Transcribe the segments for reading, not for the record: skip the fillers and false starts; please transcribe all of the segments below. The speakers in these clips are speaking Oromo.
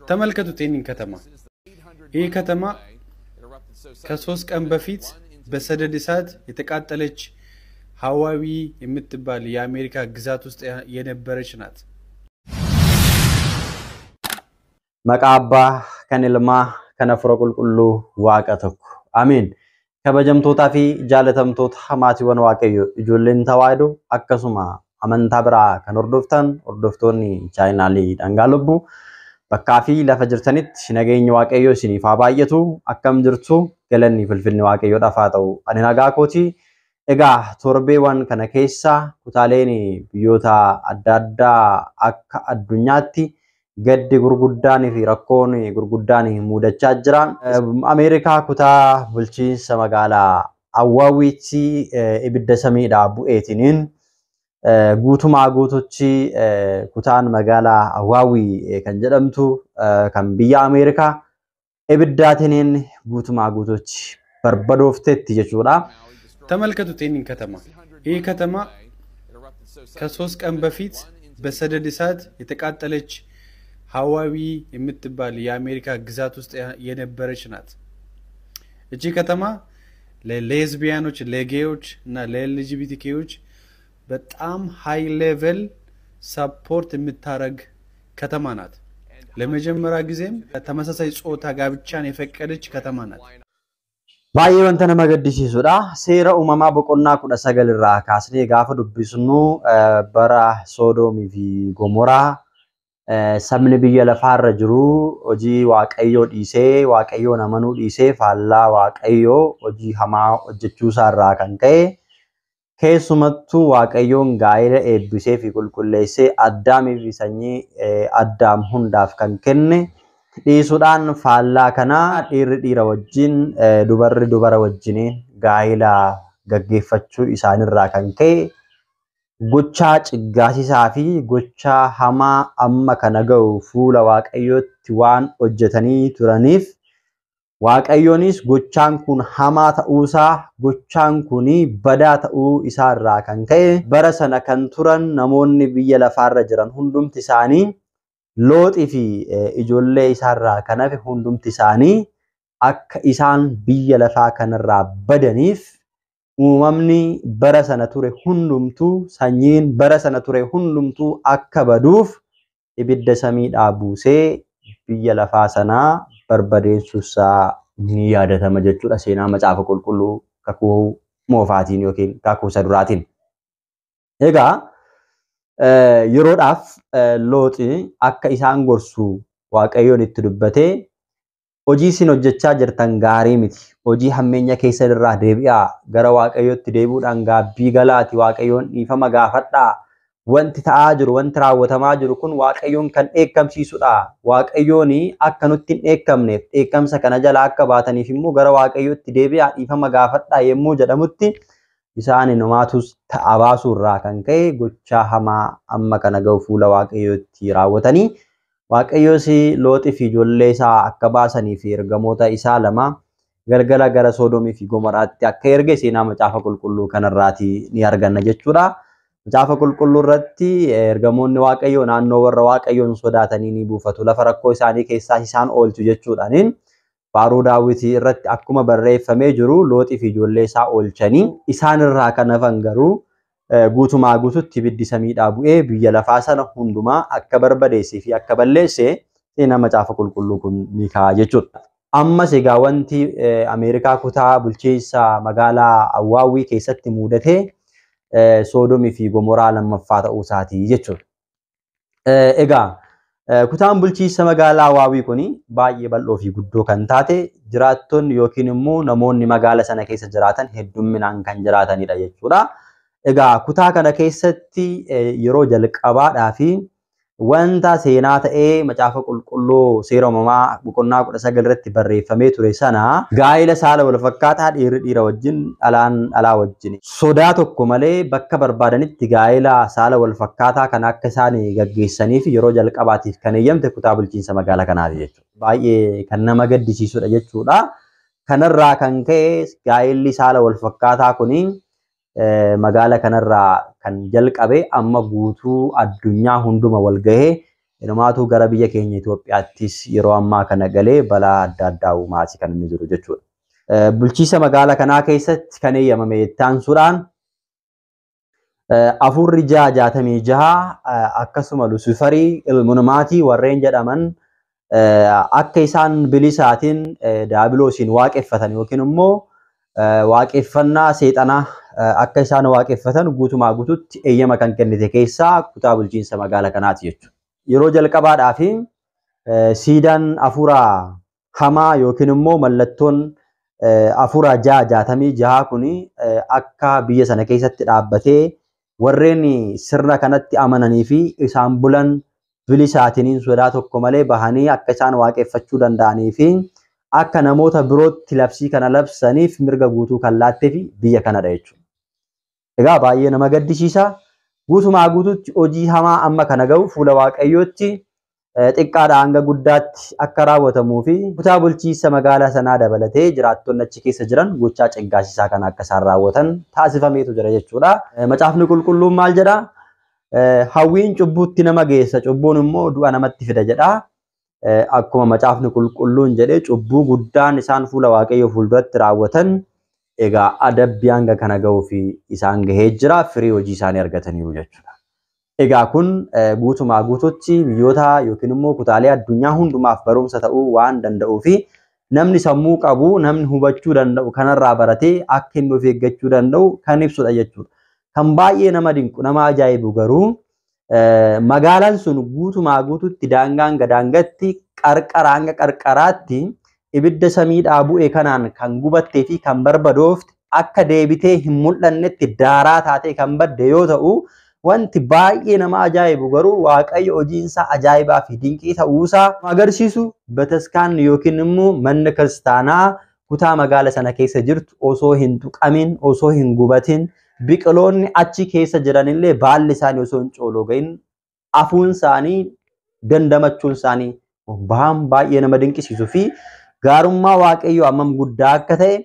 ተመልከቱት ይህንን ከተማ። ይህ ከተማ ከ3 ቀን በፊት በሰደድ እሳት የተቃጠለች ሀዋዊ የምትባል የአሜሪካ ግዛት ውስጥ የነበረች ናት። Maqaa Abbaa kan Ilmaa kan Hafuura Qulqulluu Waaqa tokko. Ameen. Kabajamtootaa fi jaalatamtoota maatiiwwan Waaqayyoo ijoolleen tawaahidoo akkasuma amantaa biraa kan hordoftan hordoftoonni chaayinaalii dhangaa lubbuu bakkaa fi lafa jirtanitti nageenyi Waaqayyoo isiniif haa baay'atu. Akkam jirtu? Galanni fulfinni Waaqayyoodhaaf haa ta'u. Ani nagaa kooti. Egaa torbeewwan kana keessa kutaaleen biyyoota adda addaa akka addunyaatti gaddi gurguddaanii fi rakkoon gurguddaan mudachaa jira. Ameerikaa kutaa bulchiinsa magaalaa Awwaawiitti ibidda samiidhaa bu'eetiniin guutumaa guututti kutaan magaalaa Awwaawii kan jedhamtu kan biyya Ameerikaa ibiddaatiniin guutumaa guututti barbadoofteetti jechuudha. ተመልከቱት ይህንን ከተማ። ይህ ከተማ ከ3 ቀን በፊት በሰደድ እሳት የተቃጠለች ሀዋዊ የምትባል የአሜሪካ ግዛት ውስጥ የነበረች ናት። እቺ ከተማ ለሌዝቢያኖች፣ ለጌዎች እና ለኤልጂቢቲኬዎች በጣም ሃይ ሌቨል ሰፖርት የምታረግ ከተማ ናት። ለመጀመሪያ ጊዜም ተመሳሳይ ጾታ ጋብቻን የፈቀደች ከተማ ናት። Baay'ee wanta nama gaddisiisudha. Seera uumamaa boqonnaa 19 irraa kaasnee gaafa dubbisnu bara Soodoomii fi Gomoraa sabni biyya lafaarra jiru hojii Waaqayyoo dhiisee Waaqayyoon amanuu dhiisee faallaa Waaqayyoo hojii hamaa hojjechuusaa irraa kan ka'e keessumattuu Waaqayyoon gaa'ela eebbisee fi qulqulleessee Addaamii fi sanyii Addaam hundaaf kan kenne dhiisuudhaan faallaa kanaa dhiirri dhiira wajjin dubarri dubara wajjiniin gaa'ela gaggeeffachuu isaanirraa kan ka'e gochaa ciggaasisaa fi gochaa hamaa amma kana ga'u fuula Waaqayyootti waan hojjetanii turaniif Waaqayyoonis gochaan kun hamaa ta'uusaa gochaan kun badaa ta'uu isaarraa kan ka'e bara sana kan turan namoonni biyya lafaarra jiran hundumti isaanii Looxii fi ijoollee isaarraa kan hafe hundumti isaanii akka isaan biyya lafaa kanarraa badaniif uumamni bara sana ture hundumtuu sanyiin bara sana ture hundumtuu akka baduuf ibidda samiidhaa buusee biyya lafaa sanaa barbadeessuusaa ni yaadatama jechuudha. Seenaa macaafa qulqulluu kakuu moofaatiin yookiin kakuu isa duraatiin. Egaa yeroodhaaf Looxi akka isaan gorsu Waaqayyoon itti dubbatee hojii isin hojjechaa jirtan gaarii miti. Hojii hammeenya keessan irraa deebi'aa. Gara Waaqayyootti deebi'uudhaan gaabbii galaati. Waaqayyoon dhiifama gaafadhaa. Wanti ta'aa jiru, wanti raawwatamaa jiru kun Waaqayyoon kan dheekkamsiisudha. Waaqayyoon akka nutti hin dheekkamneef dheekkamsa kana jala akka baataniif immoo gara Waaqayyootti deebi'aa dhiifama gaafadhaa yommuu jedhamutti isaan inumaatus ta'a baasuu irraa kan ka'e gochaa hamaa amma kana ga'u fuula Waaqayyootti raawwatanii Waaqayyoos Looxii fi ijoollee isaa akka baasanii fi ergamoota isaa lama galgala gara Soodomii fi Gomoraatti akka erge seenaa macaafa qulqulluu kanarraati ni arganna jechuudha. Macaafa qulqulluu irratti ergamoonni Waaqayyoo naannoo warra Waaqayyoon sodaatanii ni buufatu. Lafa rakkoo isaanii keessaas isaan oolchu jechuudhaaniin Faaruu Daawwitii irratti akkuma barreeffamee jiru Looxii fi ijoollee isaa oolchanii isaan irraa kan hafan garuu guutumaa guututti ibiddi samiidhaa bu'ee biyya lafaa sana hundumaa akka barbadeessee fi akka balleesse seenaa macaafa qulqulluu kun ni kaa'a jechuudha. Ammas egaa wanti Ameerikaa kutaa bulchiinsa magaalaa Awwaawwii keessatti mudate Soodomii fi Gomoraa lammaffaa ta'uu isaatii jechuudha. Egaa kutaan bulchiinsa magaalaa Awwaawwii kun baay'ee bal'oo fi guddoo kan taate jiraattonni yookiin immoo namoonni magaala sana keessa jiraatan heddumminaan kan jiraatanidha jechuudha. Egaa kutaa kana keessatti yeroo jalqabaadhaa fi wanta seenaa ta'ee macaafa qulqulluu seera uumamaa boqonnaa 19 irratti barreeffamee ture sana gaa'ela saala wal fakkaataa dhiirri dhiira wajjin dhalaan dhalaa wajjin sodaa tokko malee bakka barbaadanitti gaa'ela saala wal fakkaataa kan akka isaan gaggeessaniif yeroo jalqabaatiif kan eeyyamte kutaa bulchiinsa magaalaa kanaati jechuudha. Baay'ee kan nama gaddisiisudha jechuudha. Kanarraa kan ka'e gaa'elli saala wal fakkaataa kuni magaala kanarraa kan jalqabe amma guutuu addunyaa hunduma wal gahee Inumaatu gara biyya keenya Itoophiyaattis yeroo ammaa kana galee balaa adda addaa uumaati kan inni jiru jechuudha. Bulchiisa magaalaa kanaa keessatti kan eeyyamame itti aansuudhaan afurri 666 akkasuma Lusifarii Ilmunumaati warreen jedhaman akka isaan bilisaatiin daabiloosiin waaqeffatan yookiin immoo waaqeffannaa seexanaa akka isaan waaqeffatan guutumaa guututti eeyyama kan kennite keessaa kutaa bulchiinsa magaalaa kanaati jechuudha. Yeroo jalqabaadhaa fi siidaan afuura hamaa yookiin immoo mallattoon afuura 666 kun akka biyya sana keessatti dhaabbatee warreen sirna kanatti amananii fi isaan bulan bilisaatiin sodaa tokko malee bahanii akka isaan waaqeffachuu danda'anii fi akka namoota birootti labsii kana labsaniif mirga guutuu kan laattee fi biyya kanadha jechuudha. Egaa baay'ee nama gaddisiisa. Guutumaa guututti hojii hamaa amma kana gahu fuula Waaqayyootti xiqqaadhaa hanga guddaatti akka raawwatamuu fi kutaa bulchiinsa magaalaa sanaa dabalatee jiraattonni achi keessa jiran gochaa ciggaasisaa kana akka isaan raawwatan taasifameetu jira jechuudha. Macaafni qulqulluun maal jedhaa? Hawwiin cubbuutti nama geessa, cubbuun immoo du'a namatti fida jedha. Akkuma macaafni qulqulluun jedhee cubbuu guddaan isaan fuula Waaqayyoo fuulduratti raawwatan egaa adabbii hanga kana gahuu fi isaan gahee jira, firii hojii isaanii argataniiru jechuudha. Egaa kun guutumaa guututti biyyoota yookiin immoo kutaalee addunyaa hundumaaf barumsa ta'uu waan danda'uu fi namni sammuu qabu, namni hubachuu danda'u kanarraa baratee akka inni of eeggachuu danda'u kan ibsudha jechuudha. Kan baay'ee nama dinqu, nama ajaa'ibu garuu magaalaan sun guutumaa guututti daangaa hanga daangaatti, qarqara hanga qarqaraatti ibidda samiidhaa bu'e kanaan kan gubattee fi kan barbadoofte akka deebitee hin mul'annetti daaraa taatee kan badde yoo ta'u, wanti baay'ee nama ajaa'ibu garuu Waaqayyo hojiinsaa ajaa'ibaa fi dinqii ta'uusaa agarsiisu bataskaanni yookiin immoo manni kiristaanaa kutaa magaala sana keessa jirtu osoo hin tuqamin, osoo hin gubatin, biqiloonni achi keessa jiranillee baalli isaanii osoo hin cooloogain afuun isaanii dandamachuun isaanii waan baay'ee nama dinqisiisuu fi gaarummaa Waaqayyoo hammam guddaa akka ta'e,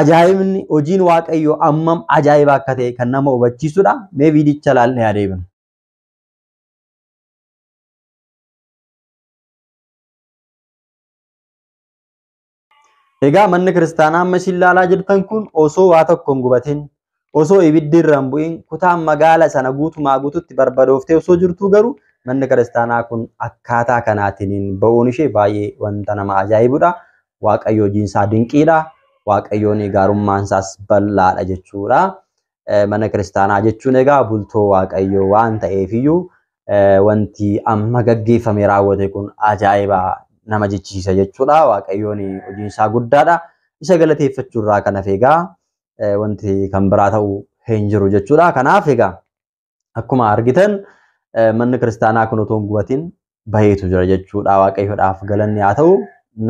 ajaa'ibni hojiin Waaqayyoo hammam ajaa'iba akka ta'e kan nama hubachiisudha. Mee viidicha ilaallee adeemna. Egaa manni kiristaanaa amma isin ilaalaa jirtan kun osoo waa tokko hin gubatin, osoo ibiddi irra hin bu'in, kutaan magaala sana guutumaa guututti barbadooftee osoo jirtuu garuu manni kiristaanaa kun akkaataa kanaatiin ba'uun ishee baay'ee wanta nama ajaa'ibudha. Waaqayyo hojiin isaa dinqiidha. Waaqayyoon gaarummaan isaas bal'aadha jechuudha. Mana kiristaanaa jechuun egaa bultoo Waaqayyoo waan ta'eefiyyuu wanti amma gaggeeffame raawwate kun ajaa'iba nama jechisiisa jechuudha. Waaqayyoon hojiin isaa guddaadha. Isa galateeffachuurraa kan hafe egaa wanti kan biraa ta'u hin jiru jechuudha. Kanaaf egaa akkuma argitan manni kiristaanaa kun otoo hin gubatin baheetu jira jechuudha. Waaqayyoodhaaf galanni haa ta'u,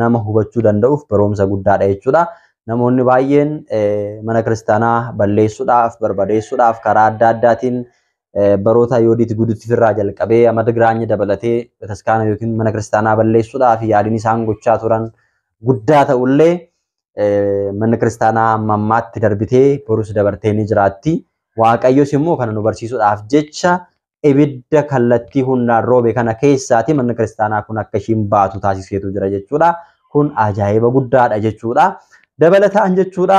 nama hubachuu danda'uuf barumsa guddaadha jechuudha. Namoonni baay'een mana kiristaanaa balleessuudhaaf, barbadeessuudhaaf karaa adda addaatiin baroota Yoodiit Guditti irraa jalqabee Amad Giraanyi dabalatee bataskaana yookiin mana kiristaanaa balleessuudhaaf yaaliin isaan gochaa turan guddaa ta'ullee manni kiristaanaa amma ammaatti darbitee borus dabartee ni jiraatti. Waaqayyos immoo kana nu barsiisuudhaaf jecha ibidda kallattii hundaan roobe kana keessaati manni kiristaanaa kun akka ishiin baatu taasiseetu jira jechuudha. Kun ajaa'iba guddaadha jechuudha. Dabalataan jechuudha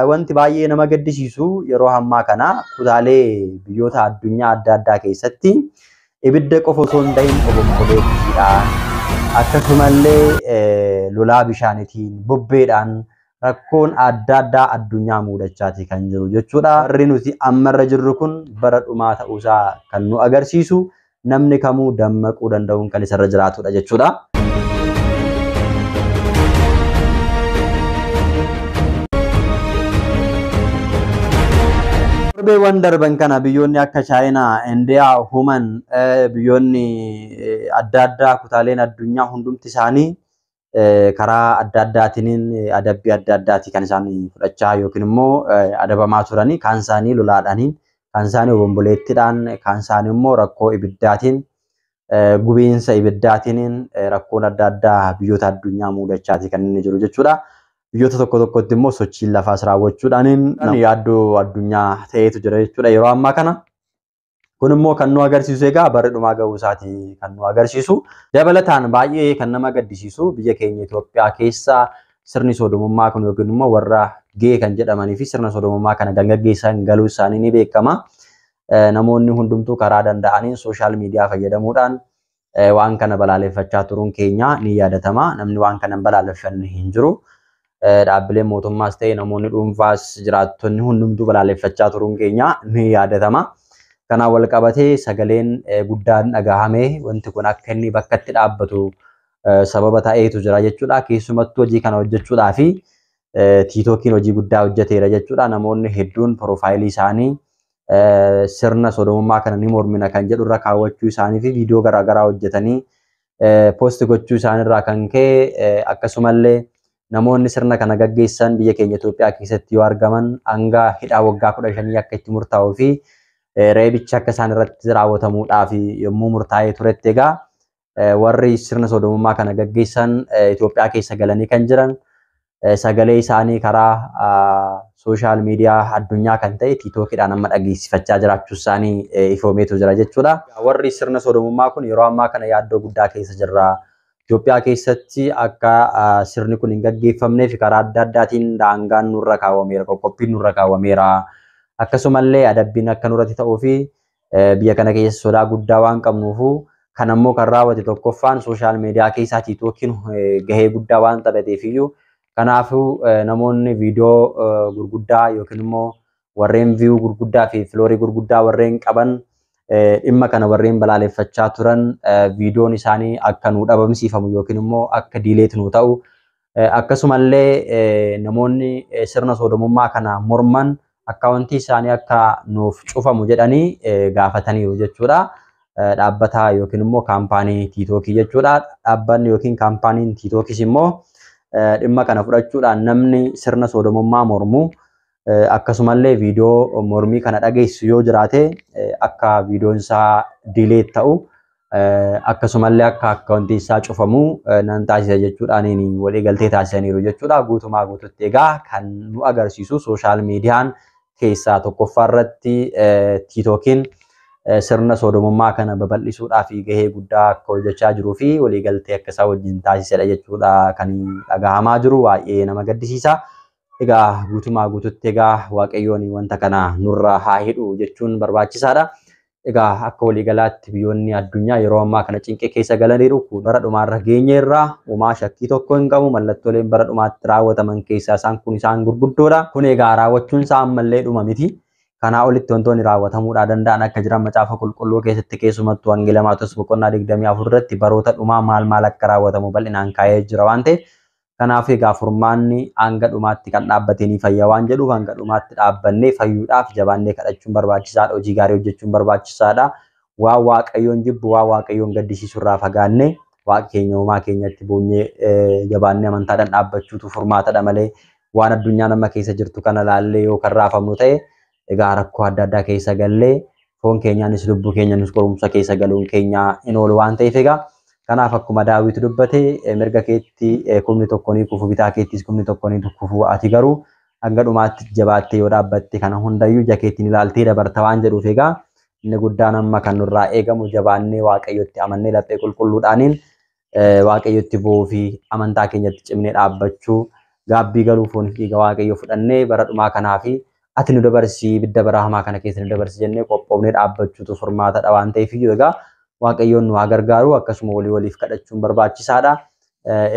wanti baay'ee nama gaddisiisu yeroo ammaa kana kutaalee biyyoota addunyaa adda addaa keessatti ibidda qofa osoo hin ta'in obomboleettiidhaan akkasumallee lolaa bishaaniitiin bubbeedhaan rakkoon adda addaa addunyaa mudachaati kan jiru jechuudha. Barri nuti ammarra jirru kun bara dhumaa ta'uusaa kan nu agarsiisu namni kamuu dammaquu danda'uun kan isarra jiraatudha jechuudha. Torbeewwan darban kana biyyoonni akka Chaayinaa, Indiyaa, Human, biyyoonni adda addaa kutaaleen addunyaa hundumti isaanii karaa adda addaatiin adabbii adda addaatii kan isaan fudhachaa yookiin immoo adabamaa turanii, kaan isaanii lolaadhaaniin, kaan isaanii obomboleettiidhaan, kaan isaanii immoo rakkoo ibiddaatiin, gubiinsa ibiddaatiin rakkoon adda addaa biyyoota addunyaa mudachaatii kan inni jiru jechuudha. Biyyoota tokko tokkotti immoo sochiin lafaas raawwachuudhaan yaaddoo addunyaa ta'eetu jira jechuudha yeroo ammaa kana. Kun immoo kan nu agarsiisu egaa barri dhumaa ga'uu isaati kan nu agarsiisu. Dabalataan baay'ee kan nama gaddisiisu biyya keenya Itoophiyaa keessa sirni sodomummaa kun yookiin immoo warra gee kan jedhamanii fi sirna sodomummaa kana kan gaggeessan galuu isaanii ni beekama. Namoonni hundumtuu karaa danda'aniin sooshaal miidiyaa fayyadamuudhaan waan kana balaaleffachaa turuun keenya ni yaadatama. Namni waan kana hin balaaleffanne hin jiru. Dhaabbileen mootummaas ta'e namoonni dhuunfaas jiraattonni hundumtuu balaaleffachaa turuun keenya ni yaadatama. Kanaan wal qabatee sagaleen guddaan dhagahame wanti kun akka inni bakkatti dhaabbatu sababa ta'eetu jira jechuudha. Keessumattuu hojii kana hojjechuudhaa fi tiitookiin hojii guddaa hojjeteera jechuudha. Namoonni hedduun piroofaayilii isaanii sirna sodomummaa kana ni mormina kan jedhu irra kaawwachuu isaanii fi viidiyoo garaagaraa hojjetanii poosti gochuu isaaniirraa kan ka'e akkasumallee namoonni sirna kana gaggeessan biyya keenya Itoophiyaa keessatti yoo argaman hanga hidhaa waggaa 15 akka itti murtaa'uu fi reebicha akka isaan irratti raawwatamuudhaaf yommuu murtaa'ee turetti egaa warri sirna sodomummaa kana gaggeessan Itoophiyaa keessa galanii kan jiran sagalee isaanii karaa sooshaal miidiyaa addunyaa kan ta'e tiitookiidhaan amma dhageessifachaa jiraachuu isaanii ifoomeetu jira jechuudha. Warri sirna sodomummaa kun yeroo ammaa kana yaaddoo guddaa keessa jirra. Itoophiyaa keessatti akka sirni kun hin gaggeeffamneef karaa adda addaatiin daangaan nurra kaawwameera, qoqqobbiin nurra kaawwameera. Akkasumallee adabbiin akka nurratti ta'uu fi biyya kana keessa sodaa guddaa waan qabnuufu kan ammoo kan raawwate tokkoffaan sooshaal miidiyaa keessaa tiitookiin gahee guddaa waan taphateef iyyuu kanaafuu namoonni viidiyoo gurguddaa yookiin immoo warreen viyuu gurguddaa fi filoorii gurguddaa warreen qaban dhimma kana warreen balaaleffachaa turan viidiyoon isaanii akka nu dhabamsiifamu yookiin immoo akka diileet nu ta'u akkasumallee namoonni sirna sodomummaa kana morman akkaawuntii isaanii akka nuuf cufamu jedhanii gaafataniiru jechuudha. Dhaabbata yookiin immoo kaampaanii tiitookii jechuudha. Dhaabbanni yookiin kaampaaniin tiitookiis immoo dhimma kana fudhachuudhaan namni sirna sodomummaa mormu akkasumallee viidiyoo mormii kana dhageessu yoo jiraate akka viidiyoon isaa diileet ta'u akkasumallee akka akkaawuntii isaa cufamu nan taasisa jechuudhaan waliigaltee taasisaniiru jechuudha. Guutumaa guututti egaa kan nu agarsiisu sooshaal miidiyaan keessaa tokkoffaa irratti tiitookiin sirna sodomummaa kana babal'isuudhaaf gahee guddaa akka hojjechaa jiruu fi waliigaltee akka isaa wajjin taasisedha jechuudha kan dhagahamaa jiru baay'ee nama gaddisiisa. Egaa guutumaa guututti egaa Waaqayyoon wanta kana nurraa haa hidhu jechuun barbaachisaadha. Egaa akka waliigalaatti biyyoonni addunyaa yeroo ammaa kana cinqee keessa galaniiru. Bara dhumaarra geenyeerra homaa shakkii tokko hin qabu. Mallattooleen bara dhumaatti raawwataman keessaa isaan kun isaan gurguddoodha. Kun egaa raawwachuun isaa ammallee dhuma miti. Kanaa olitti wantoonni raawwatamuudhaa danda'an akka jiran macaafa qulqulluu keessatti keessumattuu Wangeela Maatewos boqonnaa 24 irratti baroota dhumaa maal maal akka raawwatamu bal'inaan kaa'ee jira waan ta'eef kanaaf egaa furmaanni hanga dhumaatti kan dhaabbatee ni fayya waan jedhuuf hanga dhumaatti dhaabbannee fayyuudhaaf jabaannee kadhachuun barbaachisaadha. Hojii gaarii hojjechuun barbaachisaadha. Waan Waaqayyoon jibbu waan Waaqayyoon gaddisiisu irraa fagaannee Waaqa keenya uumaa keenyatti boonyee jabaannee amantaadhaan dhaabbachuutu furmaatadha malee waan addunyaan amma keessa jirtu kana laallee yoo kan raafamnu ta'e egaa rakkoo adda addaa keessa gallee foon keenyaanis lubbuu keenyaanis qorumsa keessa galuun keenya hin oolu waan ta'eef egaa kanaaf akkuma Daawit dubbate mirga keetti kumni tokko ni kufu bitaa keettis kumni tokko ni kufu ati garuu hanga dhumaatti jabaattee yoo dhaabbatte kana hundayyuu ija keettiin ilaaltee dabarta waan jedhuuf egaa inni guddaan amma kan nurraa eegamu jabaannee Waaqayyotti amannee laphee qulqulluudhaaniin Waaqayyotti bu'uu fi amantaa keenyatti cimnee dhaabbachuu gaabbii galuu foon fi dhiiga Waaqayyoo fudhannee bara dhumaa kanaa fi ati nu dabarsi ibidda bara hamaa kana keessa nu dabarsi jennee qophoofnee dhaabbachuutu furmaatadha waan ta'eef iyyuu egaa Waaqayyoon nu haa gargaaru akkasuma walii waliif kadhachuun barbaachisaadha.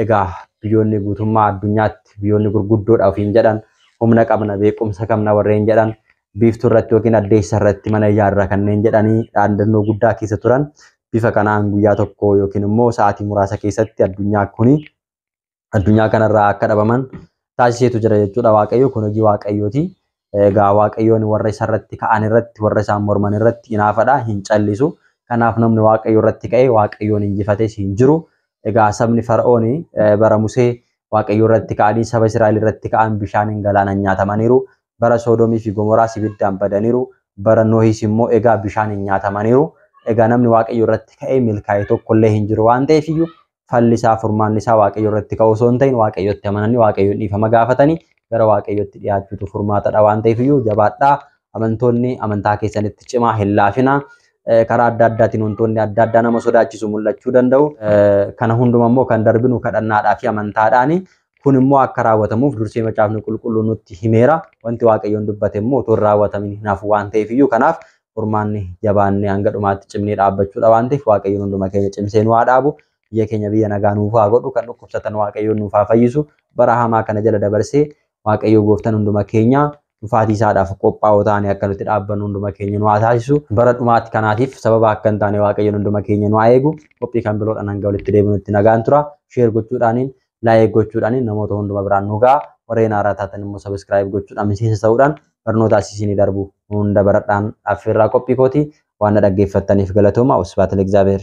Egaa biyyoonni guutummaa addunyaatti biyyoonni gurguddoodha ofiin jedhan humna qabna beekumsa qabna warreen jedhan biiftuu irratti yookiin addeessa irratti mana ijaarra kanneen jedhanii dhaadannoo guddaa keessa turan bifa kanaan guyyaa tokko yookiin immoo sa'aatii muraasa keessatti addunyaa kuni addunyaa kanarraa akka dhabaman taasiseetu jira jechuudha. Waaqayyo kun hojii Waaqayyooti. Egaa Waaqayyoon warra isarratti ka'an irratti warra isaan morman irratti hinaafadha hin callisu. Kanaaf namni Waaqayyo irratti ka'e Waaqayyoon injifates hin jiru. Egaa sabni Fara'oon bara Musee Waaqayyo irratti ka'anii saba Israa'el irratti ka'an bishaaniin galaanaan nyaatamaniiru. Bara Soodomii fi Gomoraas ibiddaan badaniiru. Bara Nohis immoo egaa bishaaniin nyaatamaniiru. Egaa namni Waaqayyo irratti ka'e milkaa'e tokkollee hin jiru waan ta'eef iyyuu falli isaa furmaanni isaa Waaqayyo irratti ka'uu osoo hin ta'in Waaqayyotti amananii Waaqayyoon dhiifama gaafatanii gara Waaqayyotti dhiyaachuutu furmaatadha waan ta'eef iyyuu jabaadhaa. Amantoonni amantaa keessanitti cimaa hin laafinaa. Karaa adda addaatiin wantoonni adda addaa nama sodaachisu mul'achuu danda'u. Kana hunduma immoo kan darbinu kadhannaadhaa fi amantaadhaani. Kun immoo akka raawwatamuuf dursee macaafni qulqulluu nutti himeera. Wanti Waaqayyoon dubbate immoo otoo hin raawwatamin hin hafu waan ta'eef iyyuu kanaaf furmaanni jabaannee hanga dhumaatti cimnee dhaabbachuudha waan ta'eef Waaqayyoon hunduma keenya cimsee nu haa dhaabu. Biyya keenya biyya nagaa nuuf haa godhu. Kan dhukkubsatan Waaqayyoon nuuf haa fayyisu. Bara hamaa kana jala dabarsee Waaqayyo gooftaan hunduma keenya dhufaatii isaadhaaf qophaa'oo taane akka nuti dhaabbannu hunduma keenya nu haa taasisu. Bara dhumaatti kanaatiif sababa akka hin taane Waaqayyoon hunduma keenya nu haa eegu. Qophii kan biroodhaan hanga walitti deebinutti nagaan tura. Share gochuudhaaniin, like gochuudhaaniin namoota hunduma biraan nu ga'a. Warreen haaraa taatan immoo subscribe gochuudhaan miseensa ta'uudhaan barnoota asii isinii darbu hunda baradhaan affeerraa qophii kooti. Waan na dhaggeeffattaniif galatooma. Wasbaat Legzaabeer.